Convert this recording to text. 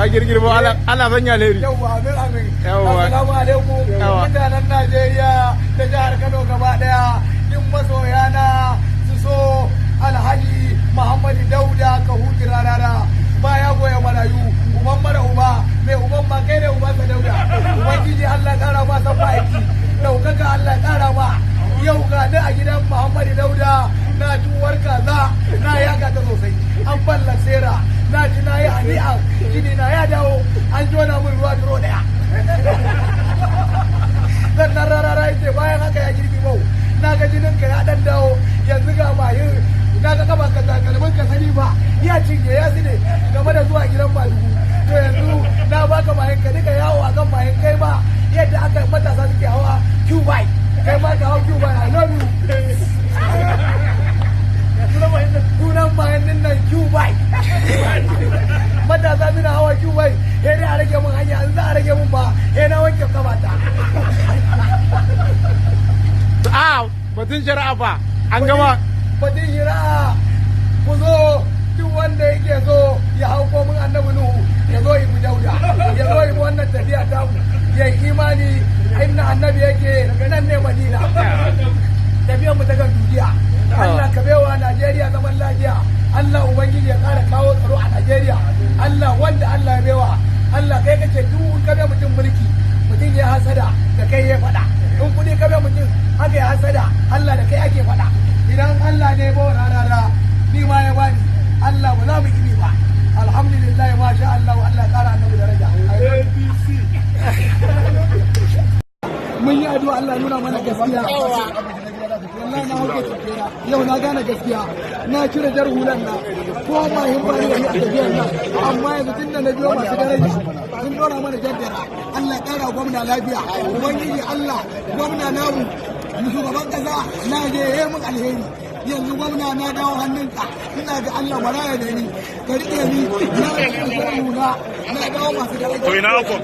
Ka girgirbo Allah sanya alheri. Yawwa, amin amin. Yawwa. Assalamu alaikum. Yawwa. Mutanen Najeriya da jihar Kano gaba daya, duk masoya na su so Alhaji Muhammadu Dauda Kahutu Rarara. Baya goya marayu, uban mara uba, mai uban ma kai ne uban sa Dauda. Ubangiji Allah kara ma san aiki. Daukaka Allah kara ma. Yau ga ni a gidan Muhammadu Dauda, na ci uwar kaza, na yaga ta sosai. An balla sera, na ci, na yi hani'a, jini na ya dawo, an jona min ruwa duro daya. Sannan Rarara yace bayan haka ya girbi mau, na ga jinin ka ya dan dawo, yanzu ga mayin na ga kaban ka, takalmin ka sani ba ya cinye ya zine game da zuwa gidan Madugu. To yanzu na baka mayin ka duka, yawo a kan mayin kai ma yadda aka matasa suke hawa Q-bike, kai ma ka hau Q-bike. I love you. Sunan mayin din nan Q-bike. Matasa suna hawa Q-bike, sai dai a rage mun hanya, in za a rage mun ba sai na wanke kamata. A batun shari'a fa, an gama? Batun shari'a, ku zo, duk wanda yake so ya hau komin Annabi Nuhu, ya zo yi Dauda, ya zo yi wannan tafiya tamu, ya yi imani inna Annabi yake nan ne Madina, tafiyar mu ta kan duniya. Allah ka baiwa Najeriya zaman lafiya. Allah Ubangiji ya kara kawo tsaro a Najeriya. Allah, wanda Allah ya baiwa, Allah kai kace duk ka bai mutum mulki, mutum ya hasada da kai ya faɗa. In kuɗi ka bai mutum haka ya hasada, Allah da kai ake faɗa. Idan Allah ne ya bawa Rarara, ni ma ya bani, Allah ba za mu kimi ba. Alhamdulillah, masha Allah, Allah kara Annabi daraja. Mun yi addu'a, Allah nuna mana gaskiya. Wallahi na hauke tafiyar yau, na gane gaskiya, na cire jar hulan na ko ma hin ba ni a tafiyar nan, amma yanzu tunda na biyo masu daraja sun dora mana jaddara. Allah ya kara gwamna lafiya. Ubangiji Allah, gwamna namu, shugaban kasa na je ya mun alheri. Yanzu gwamna na dawo hannunka, ina ga Allah maraya da ni, ka rike ni. Na cire jar hula, na dawo masu daraja. To ina akon?